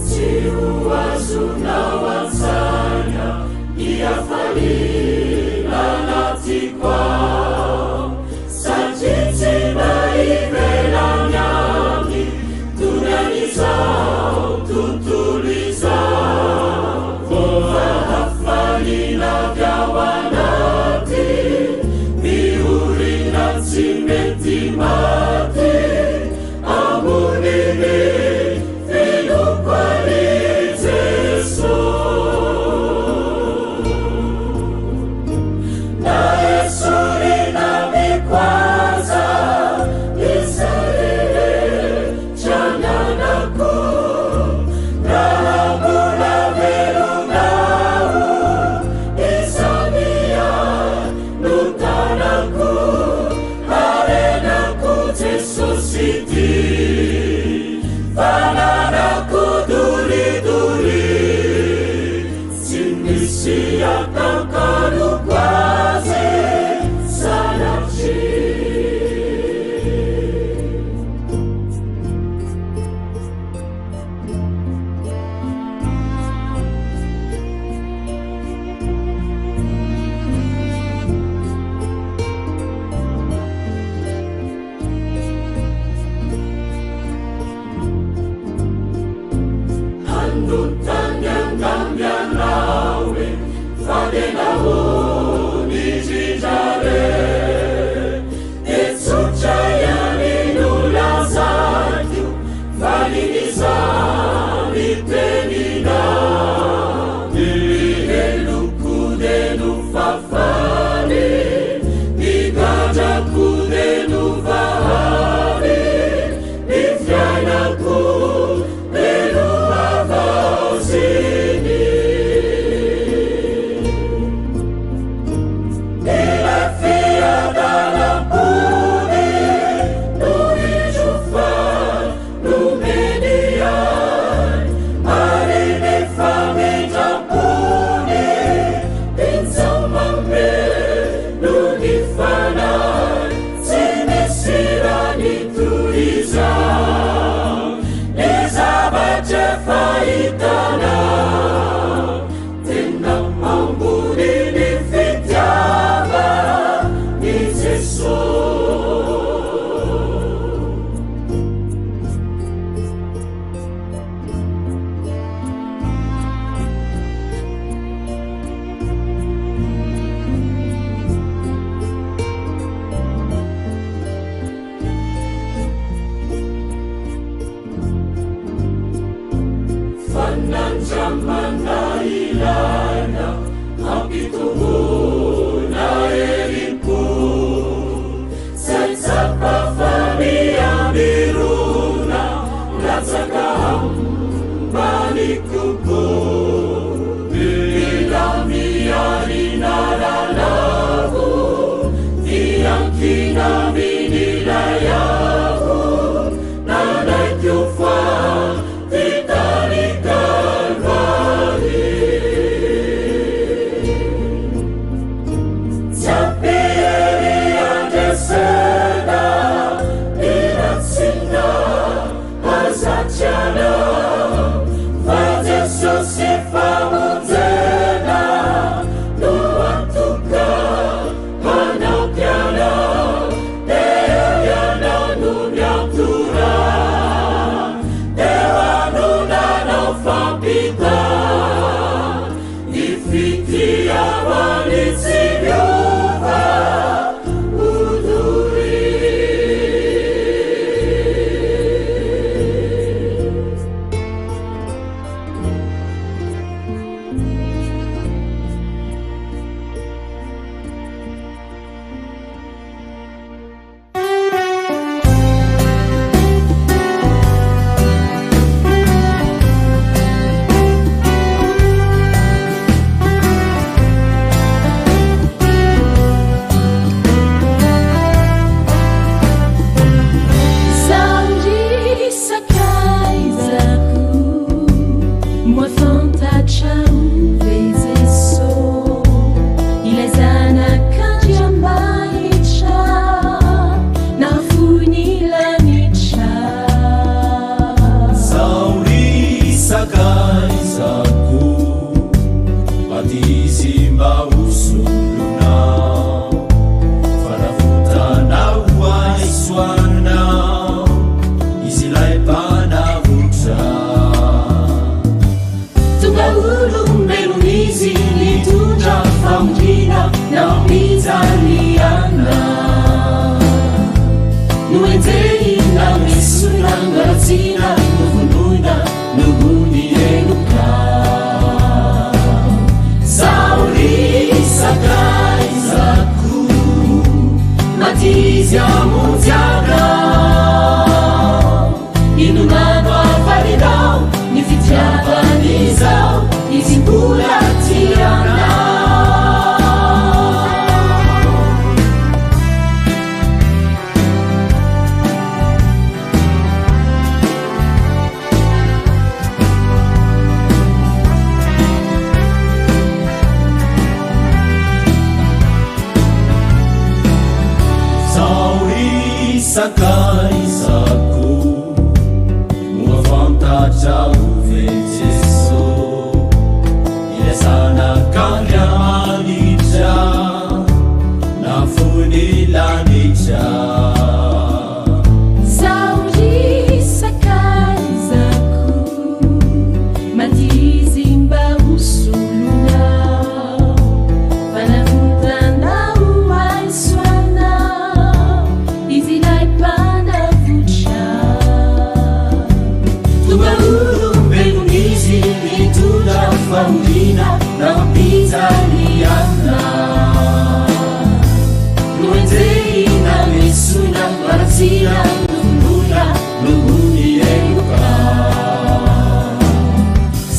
Tsy ho azonao an-tsaina ny hafaliana anatiko ao, satria tsy mba ivelany aminy donian'izao tontolo izao, fa hafaliana avy ao anaty miorina tsy mety maty ambonin'ny finoako an'i Jesoa. Na esorina. izy hamonjy anao. Inona no havalinao ny fitiavany izao, izy mbola tia anao. Zao isakaizako moa fantatrao ve Jeso ilay Zanak'Andriamanitra nafoy ny lanitra. Zao isakaizako maty izy mba ho solonao, fanavotana ho ahy soanao, izy ilay mpanavotra. Tonga olombelona izy nitondra fahoriana nampijaliana. Noenjehina, nesoina, naratsiana, novonoina noho ny heloka.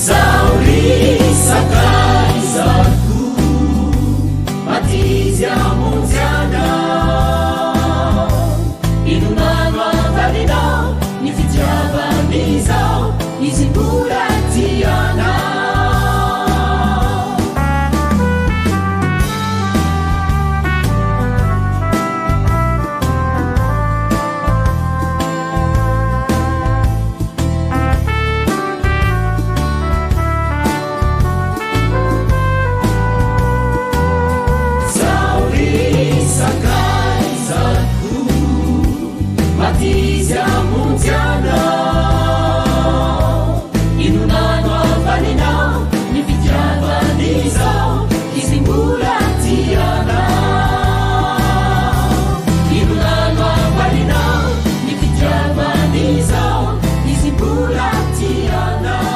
Zao ry sakaizako maty izy hamonjy anao. Inona no havalinao ny fitiavany izao, izy mbola tia anao. Zao ry sakaizako maty izy hamonjy anao. Inona no havalinao ny fitiavany izao, izy mbola tia anao. Inona no havalinao ny fitiavany izao, izy mbola tia anao.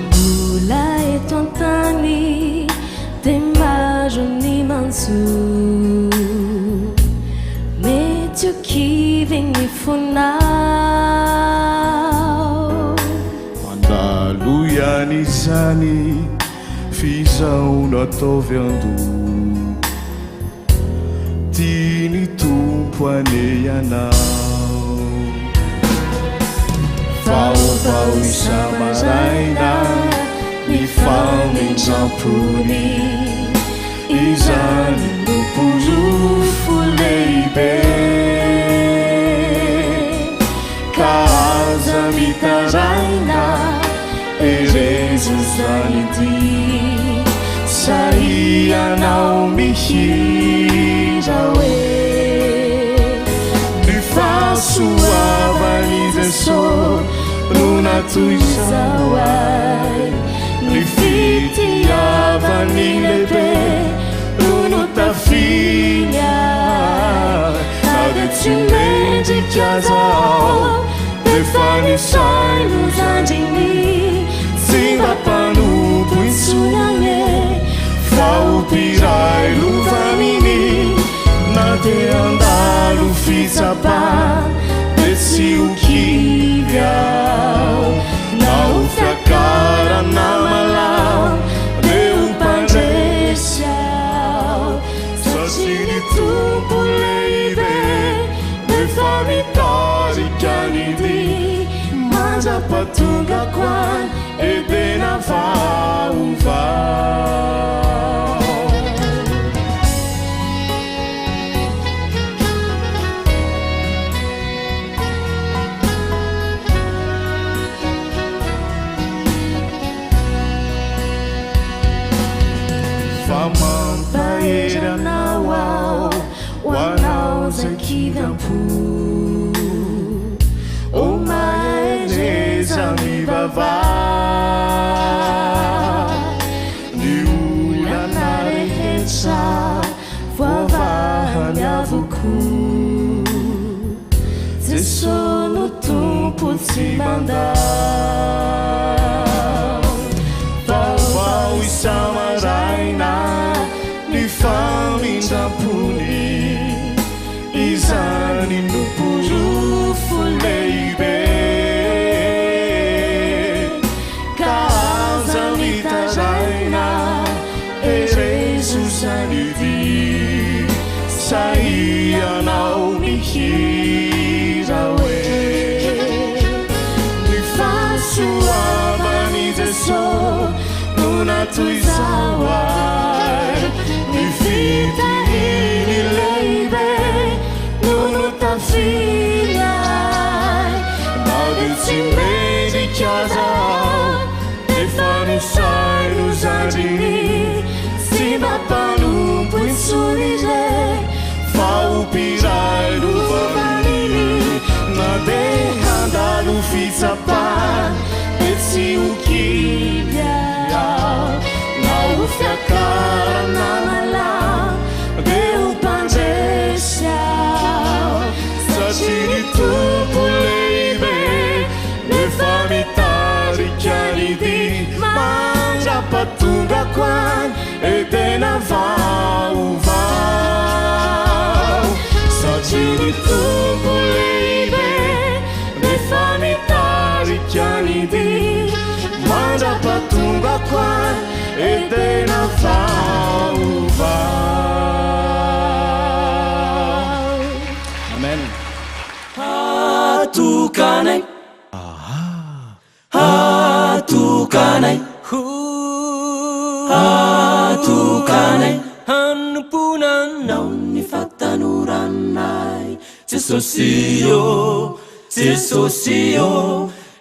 Mbola eto an-tany dia maro ny manjo, mety ho kivy ny fonao. Mandalo ihany izany f'izao no ataovy an-doha, tian'ny Tompo anie ianao. Vaovao isa-maraina ny famindram-pony, izany no porofo lehibe. Ka aza mitaraina, herezo izany ity, sahianao mihira hoe: ny fahasoavan'i Jesosy no natoy izao ahy, ny fitiavany lehibe no notafiny ahy. Na dia tsy mendrika aza aho, efa nisaino zandriny, tsy mba mpanompo intsony ane fa ho mpiray lova aminy. Na dia andalo fitsapa dia tsy ho kivy aho, na ho fiakarana malao dia ho mpandresy aho, satria ny Tompo lehibe efa mitarika ny dia mandra-patongako any Edena vaovao. Fa mampahery anao. Aza kivy am-po. O mahereza mivavaha. Ny olana rehetra voavahany avokoa. Jeso no Tompo tsy mandao. Vaovao isa-maraina ny famindram-pony. Izany no porofo lehibe. Ka aza mitaraina, herezo sanidy. Sahianao mihira hoe, Ny fahasoavan'i Jeso no natoizao ahy. Ny fitahiany lehibe no notafiny ahy. Na dia tsy mendrika aza aho, efa nosaino zandriny. Tsy mba mpanompo intsony re, fa ho mpiray lovan'iny. Na dia handalo fitsapana, dia tsy ho kivy aho. Na ho fiakarana na lavo, dia ho mpandresy aho. Satria ny Tompo lehibe nefa mitarika ny dia mandra-pahatongako any Edena vaovao. Satria ny Tompo lehibe nefa mitarika ny dia mandra-pahatongako any Edena vaovao. Amen. Hatokanay. Hatokanay. Hatokanay. Hanompoana Anao ny fahatanoranay. Jesosy ô, Jesosy ô,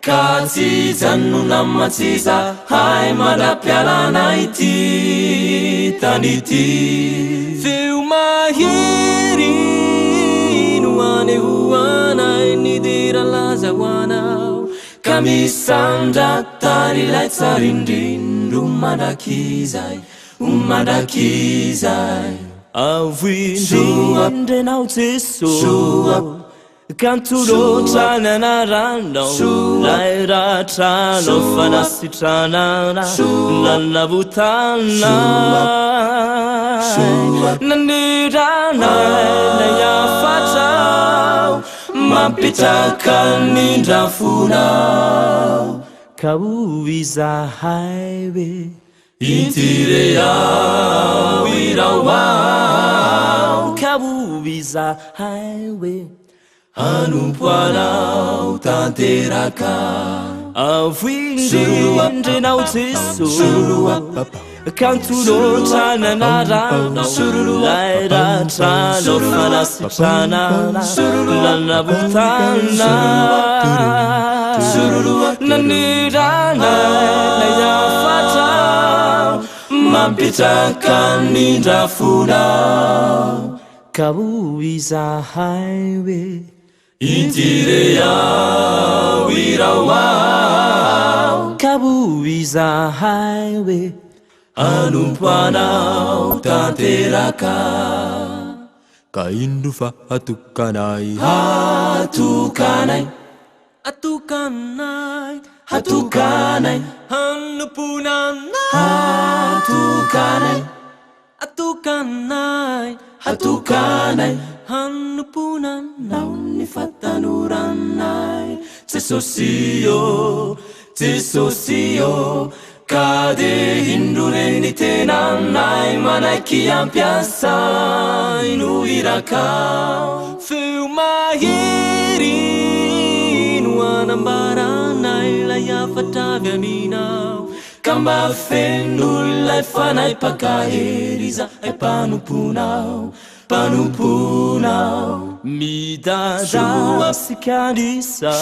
ka tsy hijanona mantsy izahay mandra-pialana ity tany ity. Feo mahery no anehoanay ny dera laza ho Anao, ka misandrata ry ilay tsara indrindra ho mandrakizay, ho mandrakizay. Avo indrindra Ianao Jeso. Kanto loatra ny anaranao, Lay ratranao fanasitranana, Nanavotana Nanirana ilay hafatrao, Mampitraka ny indrafonao. Ka hoy izahay hoe. Inty re aho irao aho. Ka hoy izahay hoe. Hanompo anao tanteraka. Avo indrindra Ianao Jeso. Kanto loatra ny anaranao. Lay ratranao fanasitranana. Nanavotana. Nanirana ilay hafatrao. Mampitraka ny indrafonao. Ka hoy izahay hoe. Inty re aho irao aho. Ka hoy izahay hoe. Hanompo anao tanteraka. Ka indro fa hatokanay. Hatokanay. Atokanay. Hatokanay. Hanompoana anao. Hatokanay. Atokanay. Hatokanay. Hanompoana anao. Ny fahatanoranay. Jesosy ô, Jesosy ô, ka dia indro re ny tenanay manaiky hampiasaino no irakao. Feo mahery no anambaranay ilay hafatra avy aminao. Ka mba feno ilay fanahy mpankahery izahay mpanomponao, mpanomponao. Midadasika ny isa,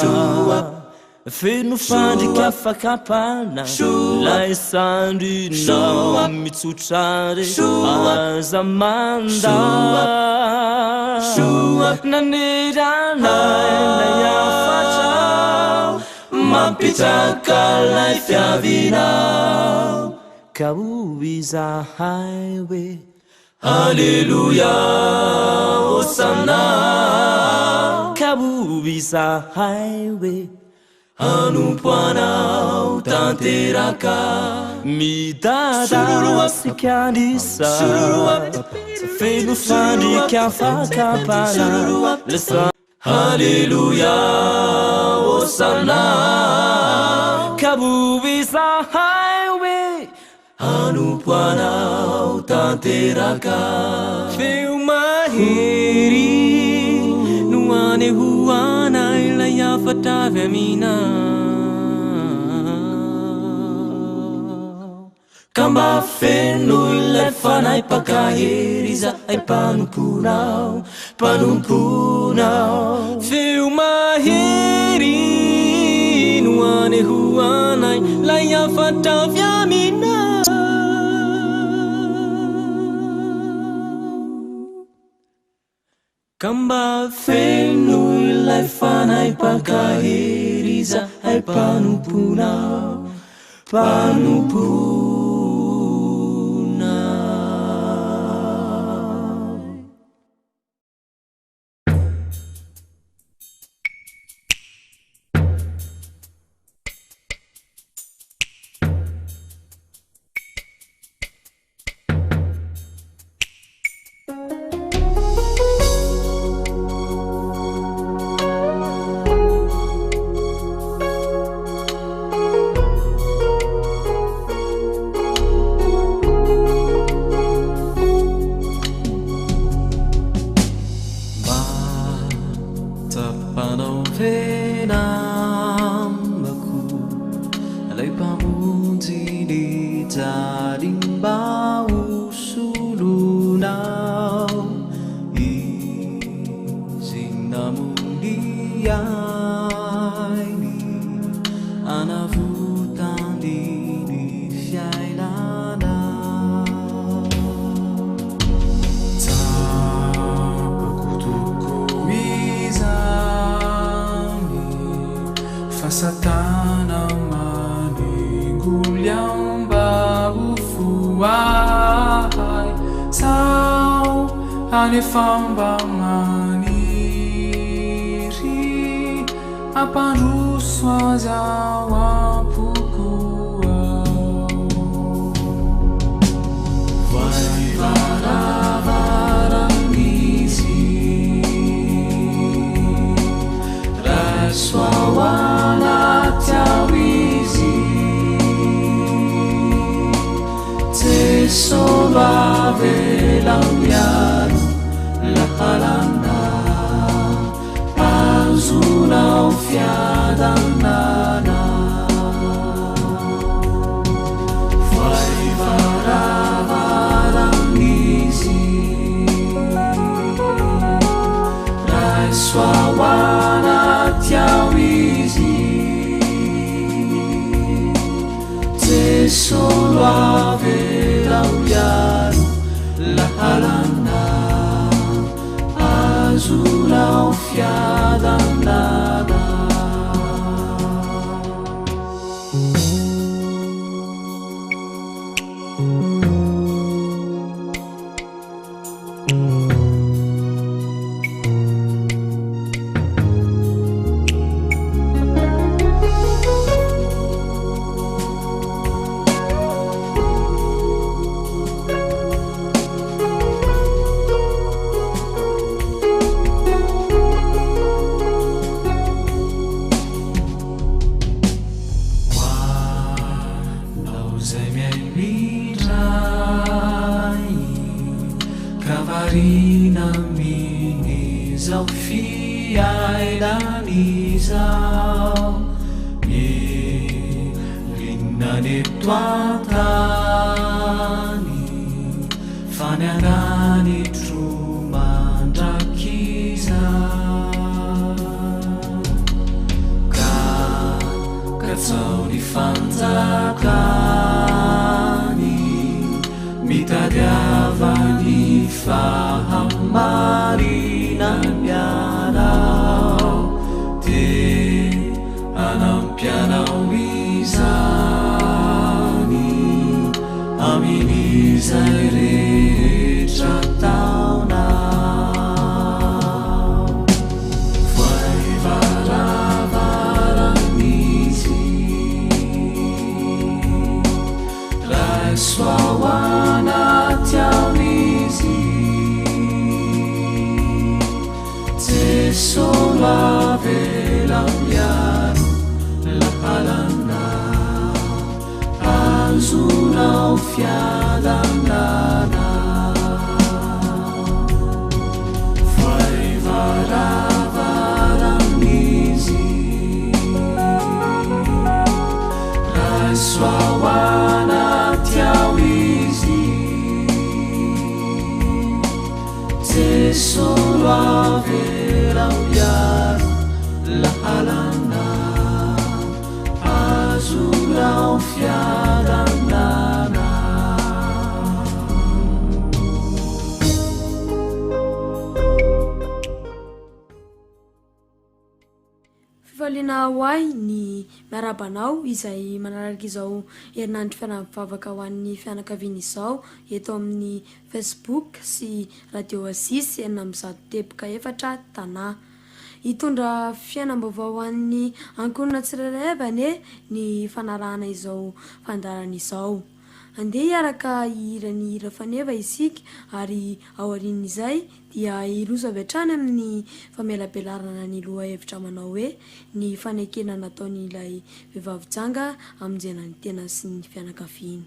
feno fandrika fakam-panahy, lay sandrinao mitsotra re, aza mandà. Nanerana ilay hafatra Mampitraka ilay fiavianao Ka hoy izahay hoe Aleloia Hosana Ka hoy izahay hoe Hanompo anao tanteraka Midadasika ny saha Feno fandrika fakam-panahy Aleloia Hosana Ka hoy izahay hoe Hanompo anao tanteraka. Feo mahery no anehoana ilay hafatra avy aminao. Ka mba feno ilay fanahy mpankahery izahay mpanomponao, mpanomponao. Feo mahery no anehoana ilay hafatra avy aminao. Ka mba feno ilay fanahy mpankahery izahay mpanomponao, mpanomponao. Mba tsapanao ve namako Ilay Mpamonjy nijaly mba ho solonao Izy namoy ny ainy Hanavotany ny fiainanao. Tsapako tokoa izany fa satana maningolo aho mba ho foahay sao anefa mba maniry hampandroso azy ao am-poko ao. Voay varavaran'izy, raiso ao anaty ao izy. Jeso no avelao miaro laharana, azonao fiadanana. Voay varavaran'izy, raiso ao anaty ao izy. Jeso no avelao hiaro laharana, azonao fiadanana. Ho anao izay mihaino indray ka variana amin'izao fiainana izao, Mihelina ny eto an-tany fa ny an-danitro mandrakizay. Ka katsao ny fanjakany, mitadiava. Mitadiava ny fahamarinany ianao, dia hanampy anao izany amin'izay rehetra ataonao. Voay varavaran'izy. Raiso ao anaty ao izy. Jeso no avelao miaro lalana azonao fiadanana. Voay varavaran'izy. Raiso ao anaty ao izy. Jeso no avelao hiaro lalana azonao fiadanana. Fifaliana ho ahy ny miarahaba anao izay manaraka izao herinandro fiaraha-mivavaka ho an'ny fianakaviana izao eto amin'ny Facebook sy Radio Oasis 604 Tana. Hitondra fiainam-baovao ho an'ny ankohonana tsirairay avy anie ny fanarahana izao fandaharana izao. Andeha hiaraka hihira ny hira faneva isika ary aorian'izay dia hiroso avy hatrany amin'ny famelabelarana ny lohahevitra manao hoe ny fanekena nataon'ilay vehivavy janga hamonjena ny tenany sy ny fianakaviany.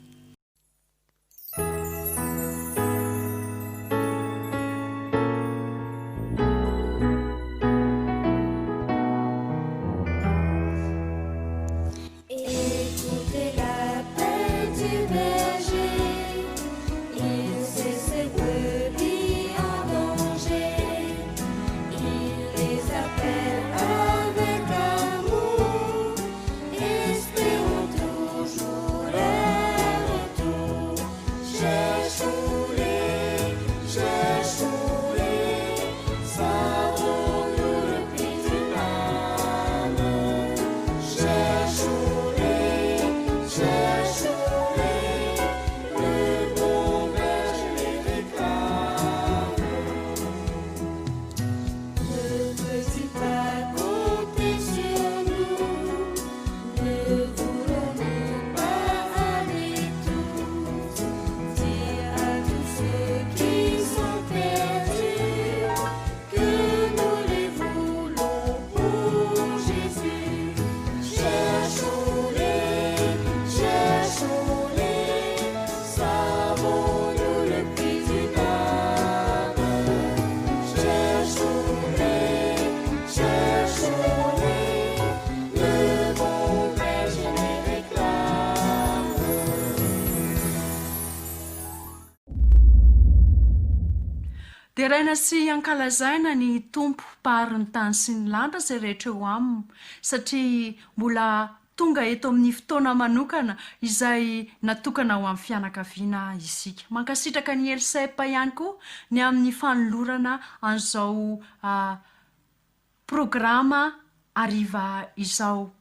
Écoutez l'appel du berger, il sait ses brebis en danger. Il les appelle avec amour, espérons toujours leur retour. Cherchons-les, cherchons-les, savons-nous le prix d'une âme? Cherchons-les, cherchons-les, le bon berger les réclame. Ne peut-il pas compter sur nous? Ne voulons-nous pas aller tous dire à tous ceux qui sont perdus que nous les voulons pour Jésus? Cherchons-les, cherchons-les, savons-nous le prix d'une âme? Cherchons-les, cherchons-les, le bon berger les réclame. Deraina sy ankalazaina ny Tompo Mpahary ny tany sy ny lanitra izay rehetra eo aminy, satria mbola tonga eto amin'ny fotoana manokana izay natokana ho amin'ny fianakaviana isika. Mankasitraka ny Elsep ihany koa ny amin'ny fanolorana an'izao Programa hariva izao.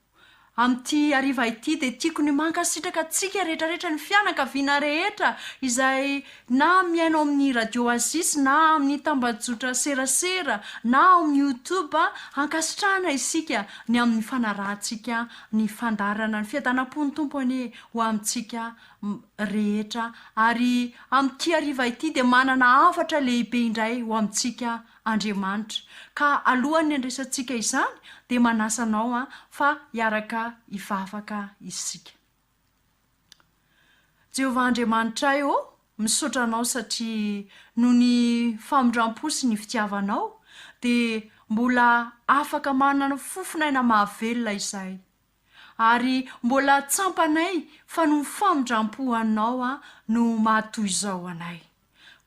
Amin'ity hariva ity dia tiako ny mankasitraka antsika rehetra rehetra, ny fianakaviana rehetra izay na mihaino amin'ny radio Oasis na amin'ny tambajotra serasera na ao amin'ny youtube, ankasitrahana isika ny amin'ny fanarahantsika ny fandaharana. Ny fiadanam-pon'ny Tompo anie ho amintsika rehetra ary amin'ity hariva ity dia manana hafatra lehibe indray ho amintsika Andriamanitra. Ka alohan'ny handraisantsika izany dia manasa anao aho fa hiaraka hivavaka isika. Jehovah Andriamanitray ô, misaotra Anao satria noho ny famindram-po sy ny fitiavanao dia mbola afaka manana fofon'aina mahavelona izahay. Ary mbola tsampanay fa noho ny famindram-po Anao no maha toy izao anay.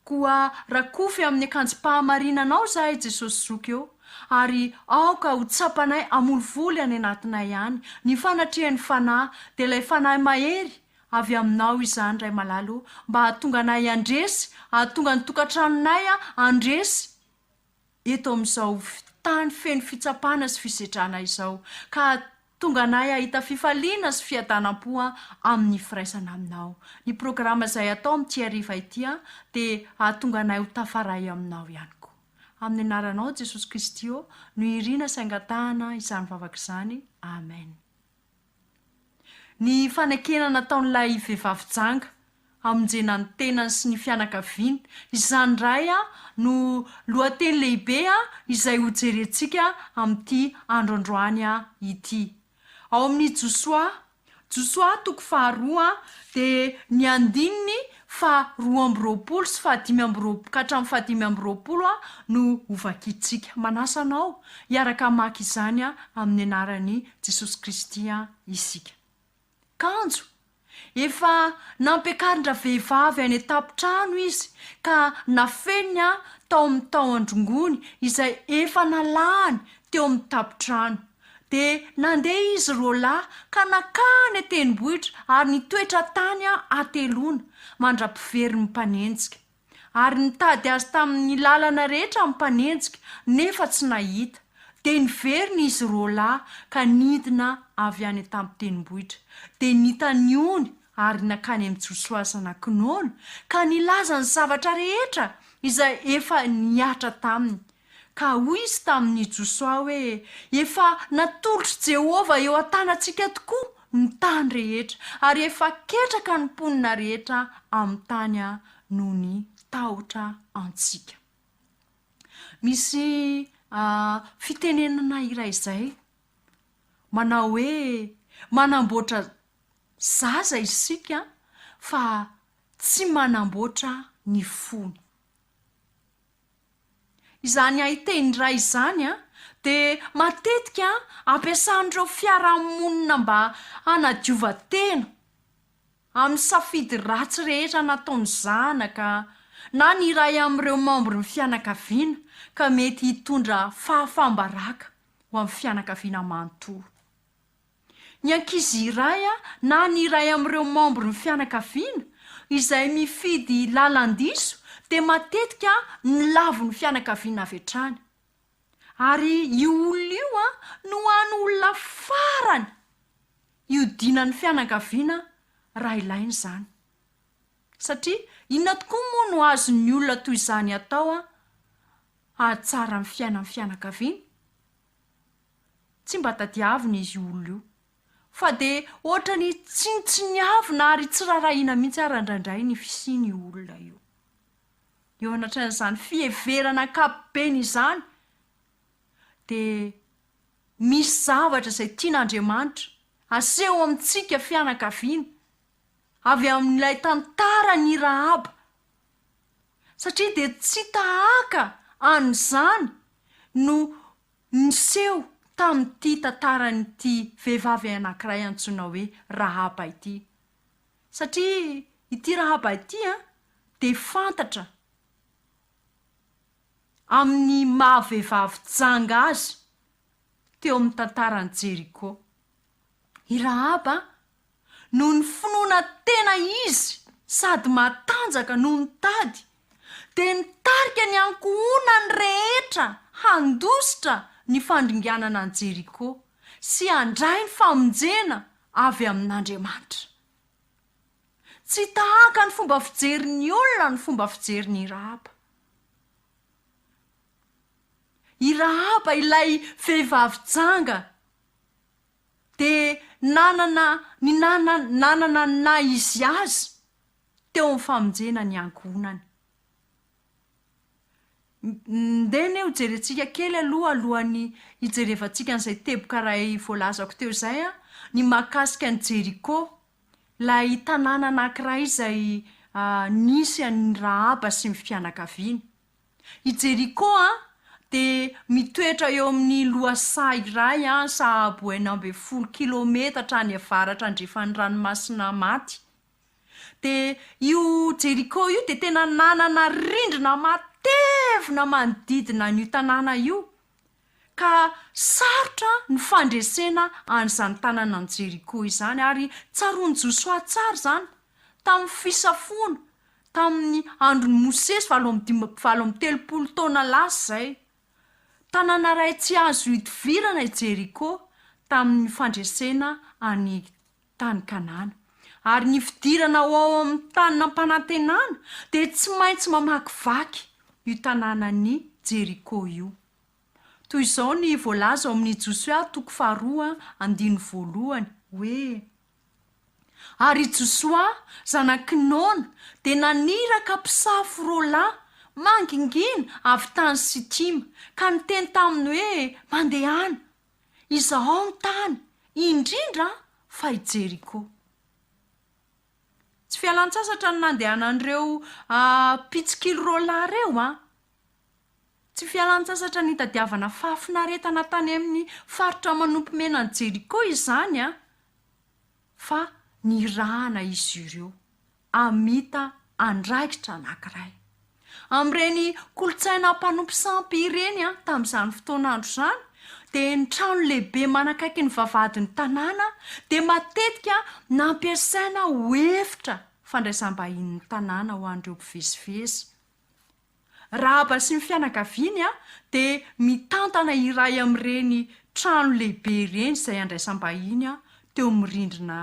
Koa rakofy amin'ny akanjom-pahamarinanao izahay Jesosy Zoky ô, ary aoka ho tsapanay hamolivoly any anatinay any ny fanatrehan'ny Fanahy, dia ilay Fanahy mahery. Avy aminao izany, Ray malala o, mba hahatonga anay handresy, hahatonga ny tokantranonay handresy eto amin'izao tany feno fitsapana sy fisedrana izao, ka hahatonga anay hahita fifaliana sy fiadanam-po amin'ny firaisana aminao. Ny programa izay atao amin'ity hariva ity dia hahatonga anay ho tafaray aminao ihany koa. Amin'ny anaranao Jesosy Kristy ô, no irina sy angatahana izany vavaka izany. Amen. Ny fanekena nataon'ilay vehivavy janga hamonjena ny tenany sy ny fianakaviany, izany indray no lohateny lehibe izay hojerentsika amin'ity andro androany ity. Ao amin'ny Josoa, Josoa toko faharoa dia ny andininy faha 22 sy faha 25 ka hatramin'ny faha 25 no hovakintsika. Manasa anao hiaraka hamaky izany amin'ny anaran'i Jesosy Kristy isika. Kanjo, efa nampiakarin-dravehivavy any an-tampon-trano izy ka nafeniny tao amin'ny tahon-drongony izay efa nalahany teo amin'ny tampon-trano. Dia nandeha izy roalahy ka nankany an-tendrombohitra ary nitoetra tany hateloana, mandra-piverin'ny mpanenjika. Ary nitady azy tamin'ny lalana rehetra ny mpanenjika, nefa tsy nahita. Dia niverina izy roalahy ka nidina avy any an-tampon-tendrombohitra. Dia nita ny ony ary nankany amin'i Josoa zanak'i Nona, ka nilaza ny zavatra rehetra izay efa nihatra taminy. Ka hoy izy tamin'i Josoa hoe, Efa natolotr'i Jehovah eo an-tanantsika tokoa ny tany rehetra, ary efa ketraka ny mponina rehetra amin'ny tany noho ny tahotra antsika. Misy fitenenana iray izay manao hoe, Manamboatra zaza isika fa tsy manamboatra ny fony. Izany haiteny iray izany dia matetika ampiasan'ireo fiarahamonina mba hanadiovan-tena amin'ny safidy ratsy rehetra nataon'ny zanaka na ny iray amin'ireo membres-n'ny fianakaviana ka mety hitondra fahafaham-baraka ho amin'ny fianakaviana manontolo. Ny ankizy iray na ny iray amin'ireo membres-n'ny fianakaviana izay mifidy lalan-diso dia matetika milavon'ny fianakaviana avy hatrany. Ary io olona io no hany olona farany hiodinan'ny fianakaviana raha ilaina izany. Satria inona tokoa moa no azon'ny olona toy izany atao hahatsara ny fiainan'ny fianakaviana? Tsy mba tadiavina izy io olona io. Fa dia ohatrany tsinontsiniavina ary tsy rarahiana mihitsy ara indraindray ny fisiany io olona io. Eo anatrehan'izany fiheverana ankapobeny izany dia misy zavatra izay tian'Andriamanitra aseho amintsika fianakaviana avy amin'ilay tantaran'i Rahaba satria dia tsy tahaka an'izany no niseho tamin'ity tantaran'ity vehivavy anankiray antsoina hoe Rahaba ity. Satria ity Rahaba ity dia fantatra amin'ny maha vehivavy janga azy teo amin'ny tantaran'i Jeriko. I Rahaba noho ny finoana tena izy sady matanjaka noho ny tady, dia nitarika ny ankohonany rehetra handositra ny fandringanana an'i Jeriko sy handray ny famonjena avy amin'Andriamanitra. Tsy tahaka ny fomba fijerin'ny olona ny fomba fijerin'i Rahaba. I Rahaba ilay vehivavy janga dia nanana ny nanana ny naha izy azy teo amin'ny famonjena ny ankohonany. Ndeha anie ho jerentsika kely aloha alohan'ny hijerevantsika an'izay teboka iray voalazako teo izay an, ny mahakasika an'i Jeriko, ilay tanàna anankiray izay nisy an'i Rahaba sy ny fianakaviany. I Jeriko dia mitoetra eo amin'ny lohasaha iray sahabo 16 kilaometatra any avaratra andrefan'ny Ranomasina Maty. Dia io Jeriko io dia tena nanana rindrina matevina manodidina an'io tanàna io. Ka sarotra ny fandresena an'izany tanànan'i Jeriko izany, ary tsaroan'i Josoa tsara izany, tamin'ny fisafoana, tamin'ny andron'i Mosesy, 38 taona lasa izay. Tanàna iray tsy azo ihodivirana i Jeriko tamin'ny fandresena an'i tany Kanana. Ary ny fidirana ho ao amin'ny tany nampanantenana dia tsy maintsy mamakivaky io tanànan'i Jeriko io. Toy izao ny voalaza ao amin'ny Josoa toko faharoa andininy voalohany, hoe, Ary i Josoa, zanak'i Nona, dia naniraka mpisafo roalahy mangingina avy tany Sitima, ka niteny taminy hoe, Mandehana, izahao ny tany, indrindra fa i Jeriko. Tsy fialan-tsasatra ny nandehanan'ireo mpitsikilo roalahy ireo an! Tsy fialan-tsasatra nitadiavana fahafinaretana tany amin'ny faritra manompo mena an'i Jeriko izany an! Fa nirahana izy ireo hamita andraikitra anankiray. Amin'ireny kolontsaina mpanompo sampy ireny tamin'izany fotoan'andro izany, dia ny trano lehibe manakaiky ny vavahadin'ny tanàna dia matetika nampiasaina ho efitra fandraisam-bahinin'ny tanàna ho an'ireo mpivezivezy. Rahaba sy ny fianakaviany dia mitantana iray amin'ireny trano lehibe ireny izay andraisam-bahiny teo amin'ny rindrina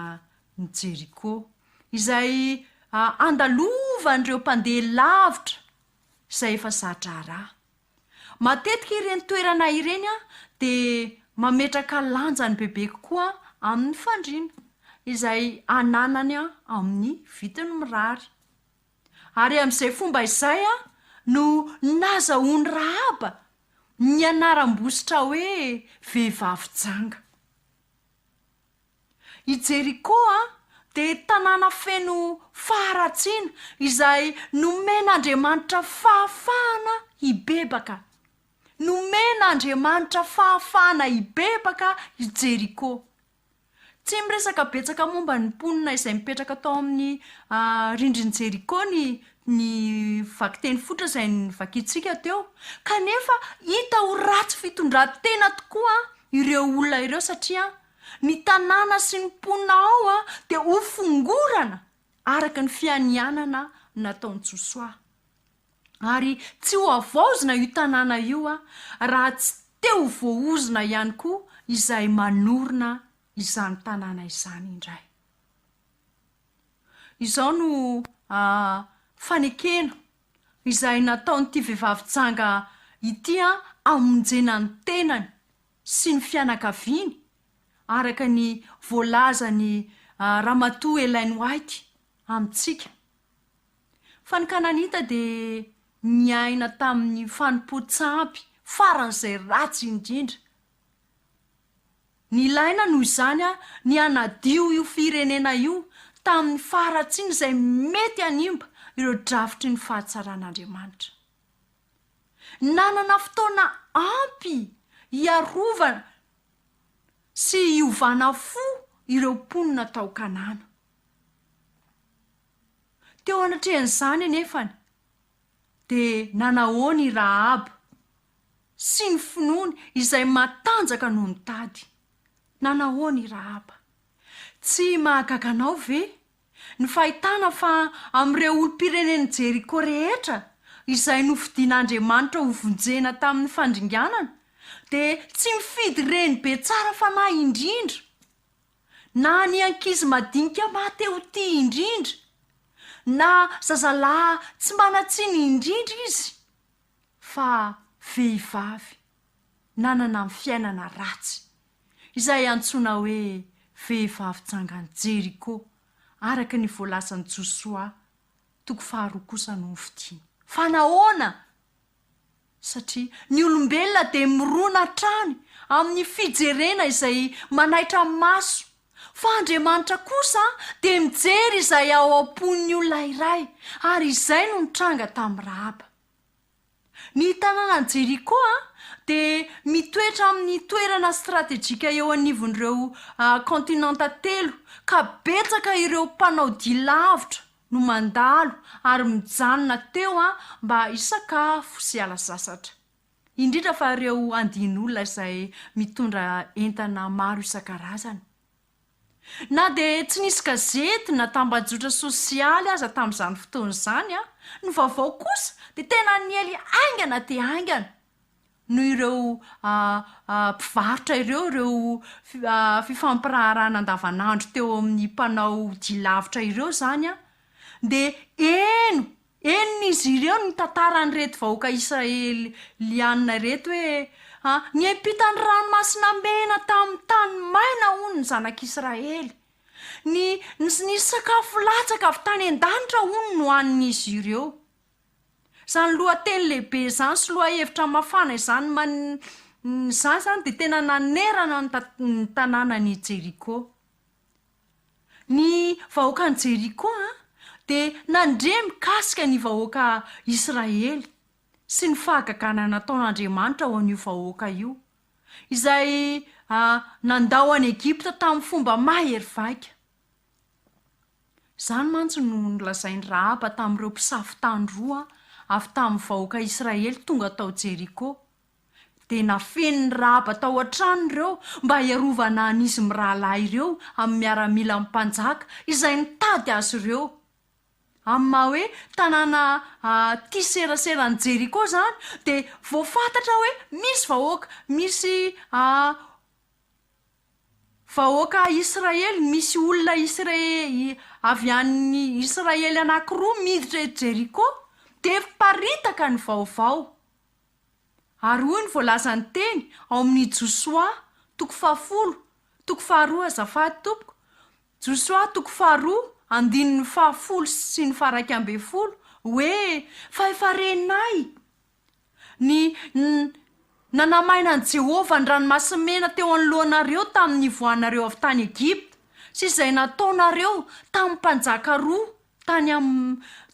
ny Jeriko, izay andalovan'ireo mpandeha lavitra izay efa za-draharaha. Matetika ireny toerana ireny dia mametraka lanjany bebe kokoa amin'ny fandriana izay ananany amin'ny vidiny mirary. Ary amin'izay fomba izay no nazahoan'i Rahaba ny anaram-bositra hoe vehivavy janga. I Jeriko dia tanàna feno faharatsiana izay nomen'Andriamanitra fahafahana hibebaka. Nomen'Andriamanitra fahafahana hibebaka i Jeriko. Tsy miresaka betsaka momba ny mponina izay mipetraka tao amin'ny rindrin'i Jeriko ny ny vakiteny fototra izay novakintsika teo. Kanefa hita ho ratsy fitondran-tena tokoa ireo olona ireo satria ny tanàna sy ny mponina ao dia hofongorana araka ny fianianana nataon'i Josoa. Ary tsy ho havaozina io tanàna io raha tsy te ho voaozona ihany koa izay manorina izany tanàna izany indray. Izao no fanekena izay nataon'ity vehivavy janga ity hamonjena ny tenany sy ny fianakaviany, araka ny voalazan'i Ramatoa Ellen White amintsika. Fa ny Kananita dia niaina tamin'ny fanompoan-tsampy faran'izay ratsy indrindra. Nilaina noho izany ny hanadio io firenena io tamin'ny faharatsiana izay mety hanimba ireo drafitry ny fahatsaran'Andriamanitra. Nanana fotoana ampy hiarovana sy hiovana fo ireo mponina tao Kanana. Teo anatrehan'izany anefany, dia nanahoana i Rahaba sy ny finoany izay matanjaka noho ny tady? Nanahoana i Rahaba? Tsy mahagaga anao ve ny fahitana fa amin'ireo olom-pirenen'i Jeriko rehetra izay nofidin'Andriamanitra hovonjena tamin'ny fandringanana, dia tsy mifidy renibe tsara fanahy indrindra Na ny ankizy madinika maha-te ho tia indrindra, na zazalahy tsy manan-tsiny indrindra izy, fa vehivavy nanana ny fiainana ratsy, izay antsoina hoe vehivavy jangan'i Jeriko, araka ny voalazan'i Josoa toko faharoa kosa no nofidiny. Fa nahoana? Satria ny olombelona dia mirona hatrany amin'ny fijerena izay manaitra ny maso, fa Andriamanitra kosa dia mijery izay ao am-pon'ny olona iray, ary izay no nitranga tamin'i Rahaba. Ny tanànan'i Jeriko dia mitoetra amin'ny toerana stratejika eo anivon'ireo kaontinanta telo, ka betsaka ireo mpanao dia lavitra no mandalo ary mijanona teo mba hisakafo sy hiala sasatra. Indrindra fa ireo andian'olona izay mitondra entana maro isan-karazany. Na dia tsy nisy gazety na tambajotra sosialy aza tamin'izany fotoana izany, ny vaovao kosa dia tena niely haingana dia haingana noho ireo mpivarotra ireo, ireo fifampiraharahana andavanandro teo amin'ny mpanao dia lavitra ireo izany dia heno Henon'izy ireo ny tantaran'ireto vahoaka Israelianina ireto hoe, Niampita ny Ranomasina Mena tamin'ny tany maina, hono, ny zanak'Israely. Ny, ny sakafo latsaka avy tany an-danitra, hono, nohanin'izy ireo. Izany lohateny lehibe izany sy lohahevitra mafana izany man, izany izany dia tena nanerana ny, ny tanànan'i Jeriko. Ny vahoakan'i Jeriko dia nandre mikasika ny vahoaka Israely sy ny fahagagana nataon'Andriamanitra ho an'io vahoaka io, izay nandao an'i Egypta tamin'ny fomba mahery vaika. Izany mantsy no nolazain'i Rahaba tamin'ireo mpisafo tany roa avy tamin'ny vahoaka Israely tonga tao Jeriko. Dia nafenin'i Rahaba tao an-tranony ireo mba hiarovana an'izy mirahalahy ireo amin'ny miaramilan'ny mpanjaka izay nitady azy ireo. Amin'ny maha hoe tanàna tia serasera an'i Jeriko izany dia voafantatra hoe misy vahoaka, misy vahoaka Israely, misy olona Isra- avy any Israely anankiroa miditra eto Jeriko, dia miparitaka ny vaovao. Ary hoy ny voalazan'ny teny ao amin'ny Josoa toko fahafolo, toko faharoa azafady tompoko, Josoa toko faharoa andininy fahafolo sy ny faharaika ambin'ny folo hoe, Fa efa renay ny nanamaina an'i Jehovah ny Ranomasimena teo anoloanareo tamin'ny nivoahanareo avy tany Egypta, sy izay nataonareo tamin'ny mpanjaka roa tany am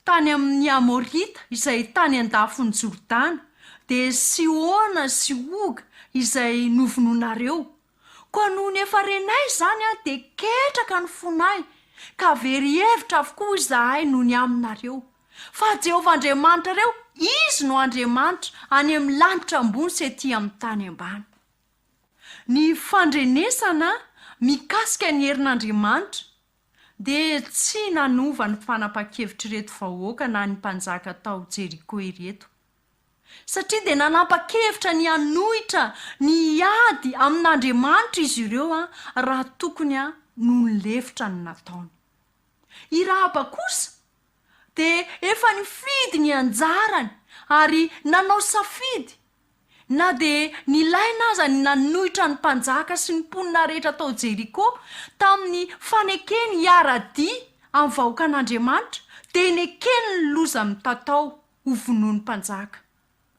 tany amin' ny Amorita izay tany an-dafin'i Jordana, dia Sihona sy Oga izay novonoinareo. Koa nony efa renay izany dia ketraka ny fonay, ka very hevitra avokoa izahay noho ny aminareo. Fa Jehovah Andriamanitrareo, Izy no Andriamanitra any amin'ny lanitra ambony sy ety amin'ny tany ambany. Ny fandrenesana mikasika ny herin'Andriamanitra dia tsy nanova ny fanapahan-kevitr'ireto vahoaka na ny mpanjaka tao Jeriko ireto, satria dia nanapa-kevitra ny hanohitra ny hiady amin'Andriamanitra izy ireo raha tokony no nilefitra ny nataony. I Rahaba kosa dia efa nifidy ny anjarany ary nanao safidy Na dia nilaina aza ny nanohitra ny mpanjaka sy ny mponina rehetra tao Jeriko tamin'ny fanekeny hiara-dia amin'ny vahoakan'Andriamanitra, dia nekeny ny loza mitatao ho vonoin'ny mpanjaka.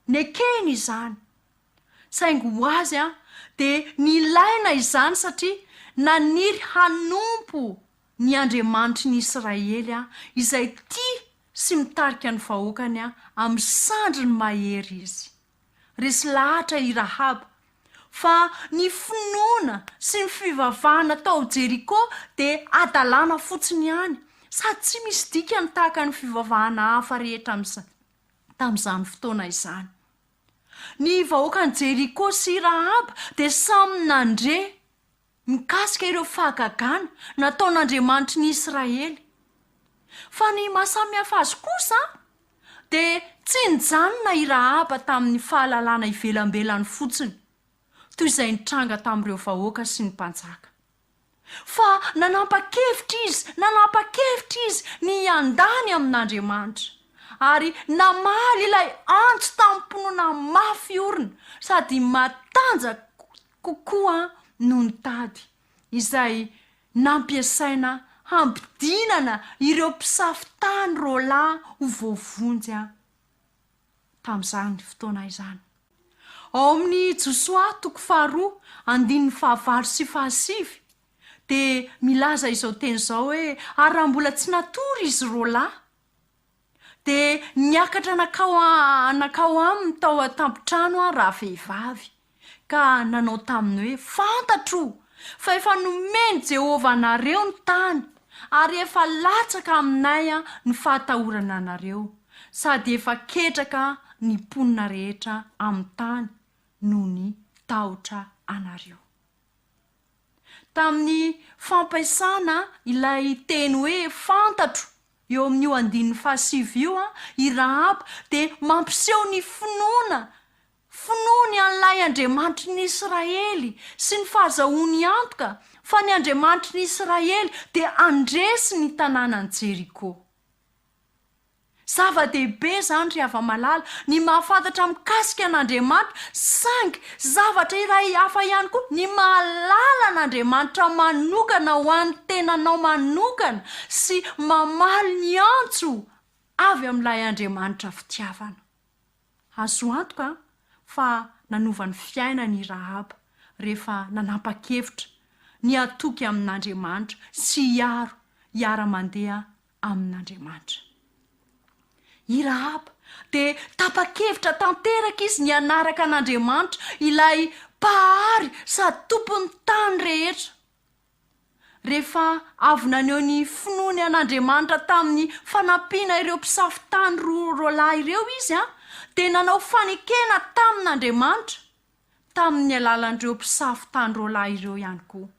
Nekeny izany. Saingy ho azy dia nilaina izany satria naniry hanompo ny Andriamanitry ny Israely izay tia sy mitarika ny vahoakany amin'ny sandriny mahery izy. Resy lahatra i Rahaba fa ny finoana sy ny fivavahana tao Jeriko dia hadalana fotsiny ihany, sady tsy misy dikany tahaka ny fivavahana hafa rehetra tamin'izany fotoana izany. Ny vahoakan'i Jeriko sy i Rahaba dia samy nandre mikasika ireo fahagagana nataon'Andriamanitry ny Israely. Fa ny maha samy hafa azy kosa dia tsy nijanona i Rahaba tamin'ny fahalalana ivelambelany fotsiny, toy izay nitranga tamin'ireo vahoaka sy ny mpanjaka. Fa nanampa-kevitra izy, nanampa-kevitra izy ny hiandany amin'Andriamanitra, ary namaly ilay antso tamim-pinoana mafy orina sady matanjaka kokoa noho ny tady, izay nampiasaina hampidinana ireo mpisafo tany roalahy ho voavonjy tamin'izany fotoana izany. Ao amin'ny Josoa toko faharoa andininy fahavalo sy fahasivy dia milaza izao teny izao hoe, Ary raha mbola tsy natory izy roalahy, Dia niakatra nankao nankao aminy tao an-tampon-trano ravehivavy, ka nanao taminy hoe, Fantatro fa efa nomen'i Jehovah anareo ny tany, ary efa latsaka aminay ny fahatahorana anareo, sady efa ketraka ny mponina rehetra amin'ny tany noho ny tahotra anareo. Tamin'ny fampiasana ilay teny hoe fantatro eo amin'io andininy fahasivy io i Rahaba dia mampiseho ny finoana, finoany an'ilay Andriamanitry ny Israely sy ny fahazahoany antoka fa ny Andriamanitry ny Israely dia handresy ny tanànan'i Jeriko. Zava-dehibe izany ry hava-malala, ny mahafantatra mikasika an'Andriamanitra, saingy zavatra iray hafa ihany koa ny mahalala an'Andriamanitra manokana ho an'ny tenanao manokana sy mamaly ny antso avy amin'ilay Andriamanitra fitiavana. Azo antoka fa nanova ny fiainany i Rahaba rehefa nanapa-kevitra ny hatoky amin'Andriamanitra sy hiaro hiara-mandeha amin'Andriamanitra. I Rahaba dia tapa-kevitra tanteraka izy ny hanaraka an'Andriamanitra, ilay Mpahary sady Tompon'ny tany rehetra. Rehefa avy naneho ny finoany an'Andriamanitra tamin'ny fanampiana ireo mpisafo tany roalahy ireo izy, dia nanao fanekena tamin'Andriamanitra tamin'ny alalan'ireo mpisafo tany roalahy ireo ihany koa.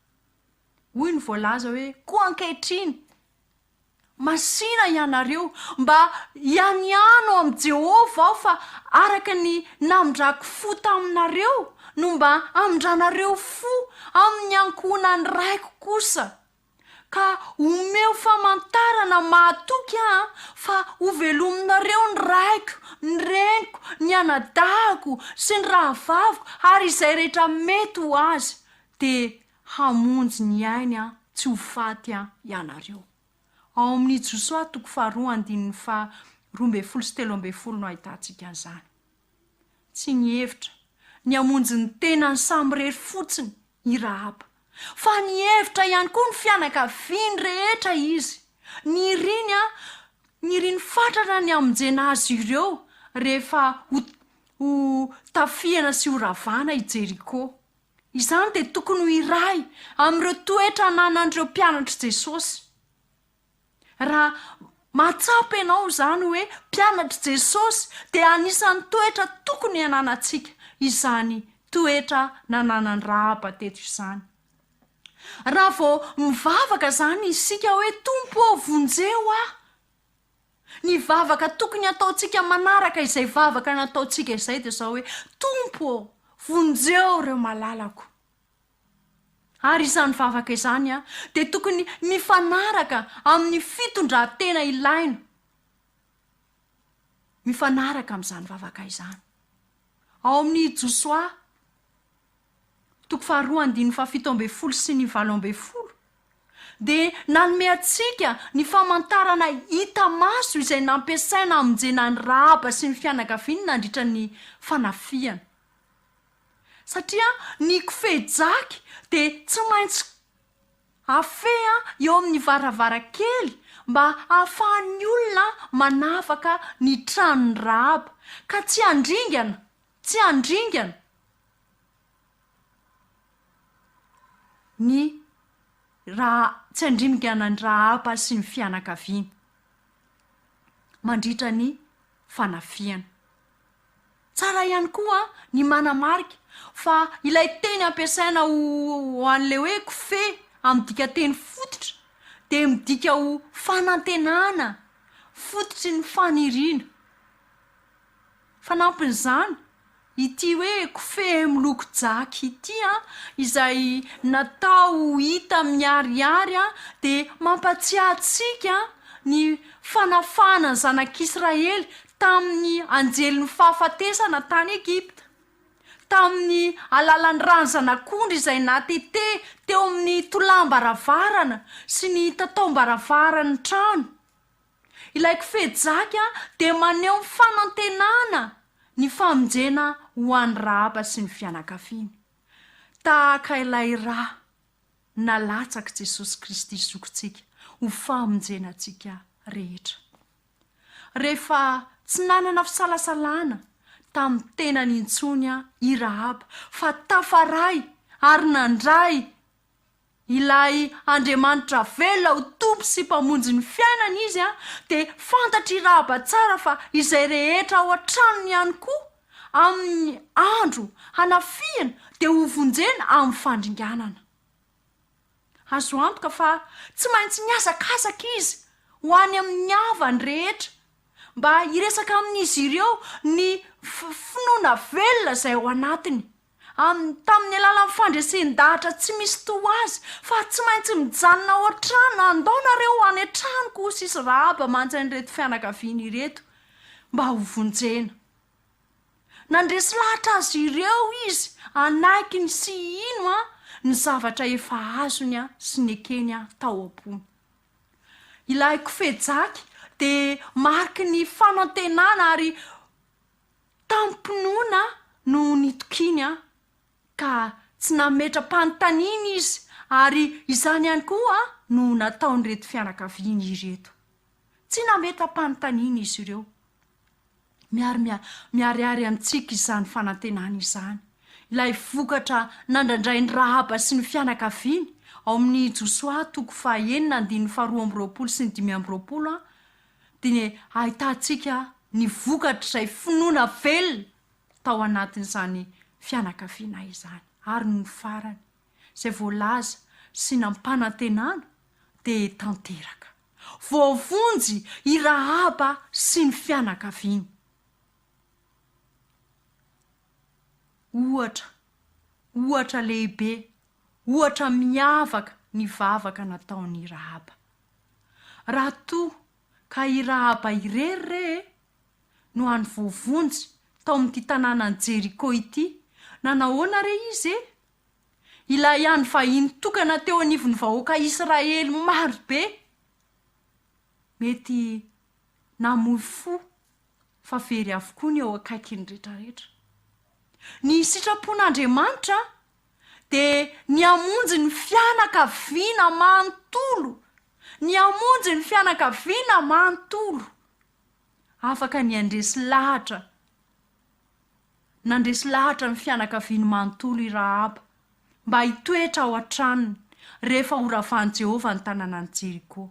Hoy ny voalaza hoe, Koa ankehitriny, Masìna ianareo, mba hianiano amin'i Jehovah aho fa araka ny namindrako fo taminareo no mba hamindranareo fo amin'ny ankohonan'ny raiko kosa. Ka omeo famantarana mahatoky aho fa hovelominareo ny raiko, ny reniko, ny anadahiko sy ny rahavaviko ary izay rehetra mety ho azy, dia Hamonjy ny ainy aho tsy ho faty aho ianareo. Ao amin'ny Josoa toko faharoa andininy faha 12 sy 13 no ahitantsika an'izany. Tsy nihevitra ny hamonjy ny tenany samirery fotsiny i Rahaba, fa nihevitra ihany koa ny fianakaviany rehetra izy. Niriny niriny fatratra ny hamonjena azy ireo rehefa ho ho tafihana sy horavana i Jeriko. Izany dia tokony ho iray amin'ireo toetra ananan'ireo mpianatr'i Jesosy. Raha mahatsapa ianao izany hoe mpianatr'i Jesosy, dia anisan'ny toetra tokony hananantsika izany toetra nananan'i Rahaba teto izany. Raha vao mivavaka izany isika hoe, Tompo ô, vonjeo aho! Ny vavaka tokony hataontsika manaraka izay vavaka nataontsika izay dia izao hoe, Tompo ô, vonjeo ireo malalako. Ary izany vavaka izany dia tokony mifanaraka amin'ny fitondran-tena ilaina mifanaraka amin'izany vavaka izany. Ao amin'ny Josoa toko faharoa andininy fahafito ambin'ny folo sy ny 18, dia nanome antsika ny famantarana hita maso izay nampiasaina hamonjena an'i Rahaba sy ny fianakaviany nandritra ny fanafihana. Satria ny kofehy jaky dia tsy maintsy afehy eo amin'ny varavarankely mba hahafahan'ny olona manavaka ny tranon'i Rahaba, ka tsy handringana, tsy handringana. Ny raha tsy handringana an'i Rahaba sy ny fianakaviany mandritra ny fanafihana. Tsara ihany koa ny manamarika fa ilay teny ampiasaina ho an'ilay hoe kofehy amin'ny dikanteny fototra dia midika ho fanantenana, fototry ny faniriana. Fanampin'izany, ity hoe kofehy miloko jaky ity izay natao ho hita miharihary dia mampatsiahy antsika ny fanafahana ny zanak'Israely tamin'ny anjelin'ny fahafatesana tany Egypta, tamin'ny alalan'ny ran'ny zanak'ondry izay natete teo amin'ny tolàm-baravarana sy ny tataom-baravaran'ny trano. Ilay kofehy jaky dia maneho ny fanantenana ny famonjena ho an'i Rahaba sy ny fianakaviany, tahaka ilay ra nalatsak'i Jesosy Kristy Zokintsika ho famonjena antsika rehetra. Rehefa tsy nanana fisalasalana tamin'ny tenany intsony i Rahaba fa tafaray ary nandray. Ilay Andriamanitra velona ho Tompo sy Mpamonjy ny fiainany izy dia fantatr'i Rahaba tsara fa izay rehetra ao an-tranony ihany koa amin'ny andro hanafihana dia hovonjena amin'ny fandringanana. Azo antoka fa tsy maintsy nihazakazaka izy ho any amin'ny havany rehetra mba hiresaka amin'izy ireo ny finoana velona izay ao anatiny. Amin'ny tamin'ny alalan'ny fandresen-dahatra tsy misy toa azy fa tsy maintsy mijanona ao an-trano, andao nareo any an-tranoko hoy sisy Rahaba mantsy an'ireto fianakaviany ireto mba ho vonjena. Nandresy lahatra azy ireo izy hanaiky ny sy hino ny zavatra efa azony sy nekeny tao am-pony. Ilay kofehy jaky dia mariky ny fanantenana ary Tamim-pinoana no nitokiany an, ka tsy nametra-panontaniana izy ary izany ihany koa no nataon'ireto fianakaviany ireto. Tsy nametra-panontaniana izy ireo. Miary miharihary amintsika izany fanantenana izany. Ilay vokatra nandrandrain'i Rahaba sy ny fianakaviany, ao amin'ny Josoa toko fahaenina andininy faharoa amby roapolo sy ny 25 an, dia ahitantsika ny vokatr'izay finoana velona tao anatin'izany fianakaviana izany. Ary nony farany, izay voalaza sy nampanantenana dia tanteraka. Voavonjy i Rahaba sy ny fianakaviany. Ohatra, ohatra lehibe, ohatra miavaka ny vavaka nataon'i Rahaba. Raha toa ka i Rahaba irery re e no hany voavonjy tao amin'ity tanànan'i Jeriko ity, nanahoana re izy e? Ilay hany vahiny tokana teo anivon'ny vahoaka Israely maro be. Mety namoy fo fa very avokoa ny eo akaikiny rehetrarehetra. Ny sitrapon'Andriamanitra dia ny hamonjy ny fianakaviana manontolo, ny hamonjy ny fianakaviana manontolo. Afaka ny handresy lahatra, nandresy lahatra ny fianakaviany manontolo i Rahaba mba hitoetra ao an-tranony rehefa horavan'i Jehovah ny tanànan'i Jeriko.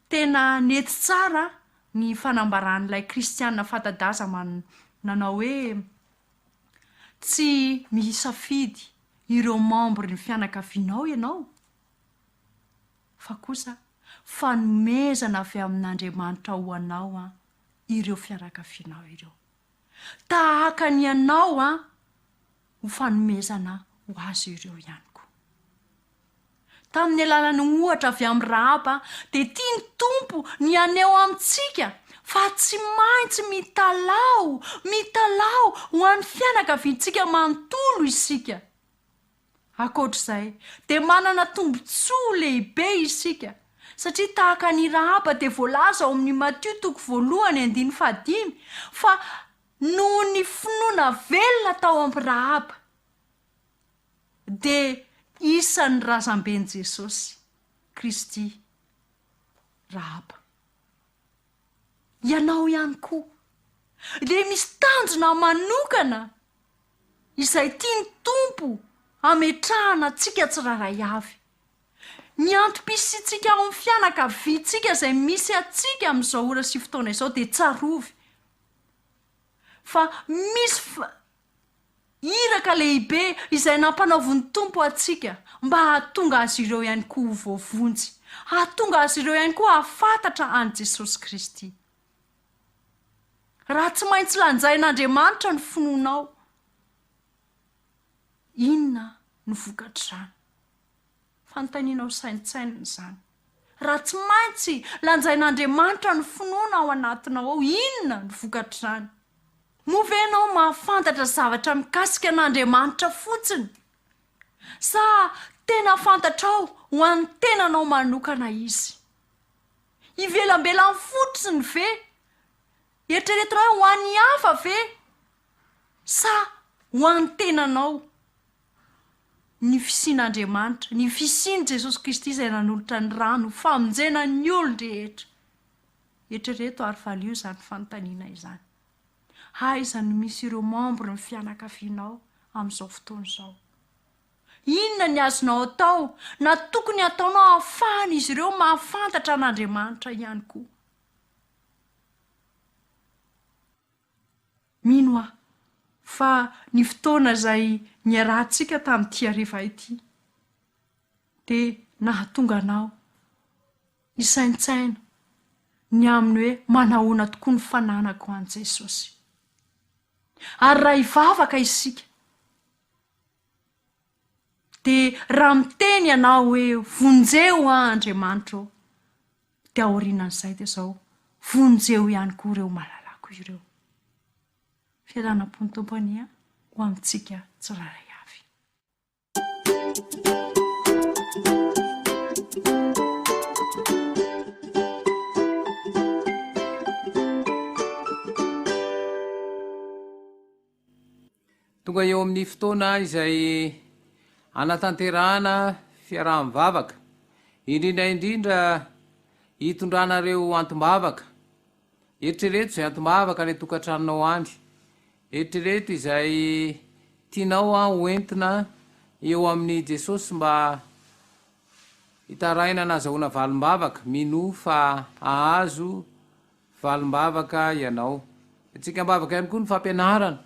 Tena nety tsara ny fanambaran'ilay kristiana fanta-daza nanao hoe, Tsy misafidy ireo membre ny fianakavianao ianao fa kosa fanomezana avy amin'Andriamanitra ho anao an ireo fianakavianao ireo. Tahaka ny anao an ho fanomezana ho azy ireo ihany koa. Tamin'ny alalan'ny ohatra avy amin'i Rahaba, dia tian'ny Tompo ny haneho amintsika fa tsy maintsy mitalaho, mitalaho ho an'ny fianakaviantsika manontolo isika. Ankoatr'izay, dia manana tombontsoa lehibe isika, satria tahaka an'i Rahaba dia voalaza ao amin'ny Matio toko voalohany andininy fahadimy fa noho ny finoana velona tao amin'i Rahaba, dia isan'ny razamben'i Jesosy Kristy Rahaba. Ianao ihany koa dia misy tanjona manokana izay tian'ny Tompo hametrahana antsika tsirairay avy. Ny antom-pisiantsika ao amin'ny fianakaviantsika izay misy antsika amin'izao ora sy fotoana izao dia tsarovy fa misy Iraka lehibe izay nampanaovin'ny Tompo antsika mba hahatonga azy ireo ihany koa ho voavonjy, hahatonga azy ireo ihany koa hahafantatra an'i Jesosy Kristy. Raha tsy maintsy lanjain'Andriamanitra ny finoanao, inona no vokatr'izany? Fanontaniana ho saintsainina izany. Raha tsy maintsy lanjain'Andriamanitra ny finoana ao anatinao ao, inona no vokatr'izany? Moa ve ianao mahafantatra zavatra mikasika an'Andriamanitra fotsiny? Sa tena fantatrao ho an'ny tenanao manokana Izy? Ivelambelany fotsiny ve? Eritreretinao hoe ho an'ny hafa ve? Sa ho an'ny tenanao? Ny fisian'Andriamanitra, ny fisian'i Jesosy Kristy izay nanolotra ny rany ho famonjena ny olon-drehetra. Eritrereto ary valio izany fanontaniana izany. Aiza no misy ireo membres ny fianakavianao amin'izao fotoana izao? Inona ny azonao atao na tokony hataonao hahafahan'izy ireo mahafantatra an'Andriamanitra ihany koa? Mino aho fa ny fotoana izay niarahantsika tamin'ity hariva ity dia nahatonga anao hisaintsaina ny amin'ny hoe manahoana tokoa ny fananako an'i Jesosy. Ary raha hivavaka isika, dia raha miteny ianao hoe vonjeo aho Andriamanitra ô, dia aorianan'izay dia izao, vonjeo ihany koa ireo malalako ireo. Fiadanam-pon'ny Tompo anie ho amintsika tsirairay avy. Tonga eo amin'ny fotoana izay hanatanterahana fiaraha-mivavaka, indrindra indrindra hitondranareo antom-bavaka. Eritrereto izay antom-bavaka any an-tokantranonao any. Eritrereto izay tianao ho entina eo amin'i Jesosy mba hitarainana hazahoana valim-bavaka. Minoa fa hahazo valim-bavaka ianao. Entintsika am-bavaka ihany koa ny fampianarana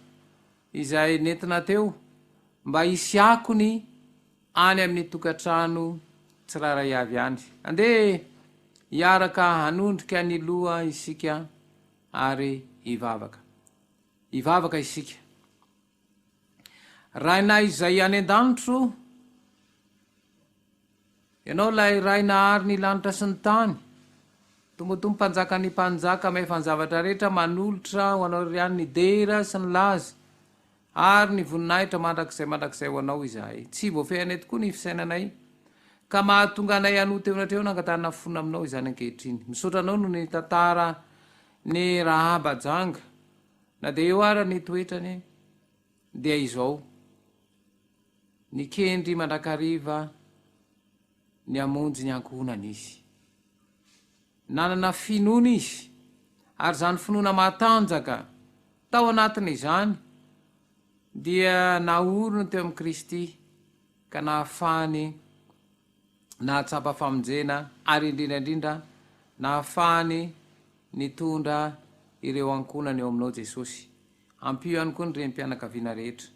izay nentina teo mba hisy akony any amin'ny tokantrano tsirairay avy any. Andeha hiaraka hanondrika ny loha isika ary hivavaka. Hivavaka isika. Rainay izay any an-danitro o, Ianao ilay Ray nahary ny lanitra sy ny tany, Tompo Tompo Mpanjakan'ny mpanjaka mahefa ny zavatra rehetra, manolotra ho Anao irery ihany ny dera sy ny laza ary ny voninahitra mandrakizay mandrakizay ho Anao izahay. Tsy voafehinay tokoa ny fisainanay, ka mahatonga anay hanota eo anatrehanao nangatahana fona Aminao izany ankehitriny. Misaotra Anao noho ny tantara ny Rahaba janga, na dia eo ara ny toetrany dia izao. Nikendry mandrakariva ny hamonjy ny ankohonany izy. Nanana finoana izy, ary izany finoana matanjaka tao anatiny izany dia naoriny teo amin'i Kristy ka nahafahany nahatsapa famonjena ary indrindra indrindra nahafahany nitondra ireo ankohonany eo aminao Jesosy. Ampio ihany koa ny renim-pianakaviana rehetra.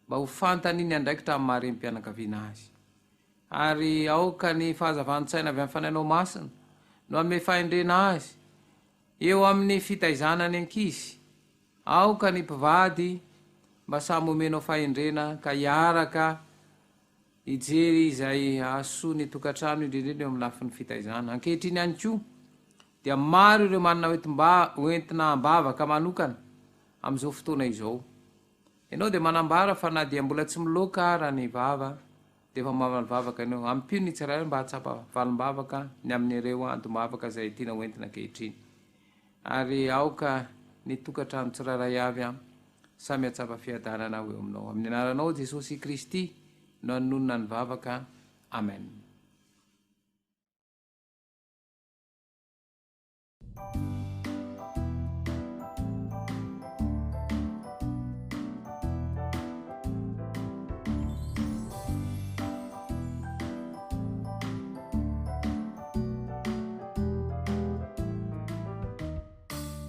Mba ho fantany ny andraikitra amin'ny maha renim-pianakaviana azy. Ary aoka ny fahazavan-tsaina avy amin'ny Fanahinao Masina no hanome fahendrena azy eo amin'ny fitaizana ny ankizy. Aoka ny mpivady mba samy homenao fahendrena ka hiaraka hijery izay hahasoa ny tokantrano indrindra indrindra eo amin'ny lafiny fitaizana. Ankehitriny ihany koa dia maro ireo manana hoentina am-bavaka manokana amin'izao fotoana izao. Ianao dia manambara fa na dia mbola tsy miloaka ara ny vava dia efa mamaly vavaka ianao. Ampio ny tsirairay mba hahatsapa valim-bavaka ny amin'ireo antom-bavaka izay tiana ho entina ankehitriny. Ary aoka ny tokantrano tsirairay avy an, samy hahatsapa fiadanana ho eo aminao. Amin'ny anaranao Jesosy Kristy no anonona ny vavaka. Amen.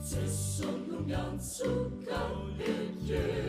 Jeso no miantso ka ekeo.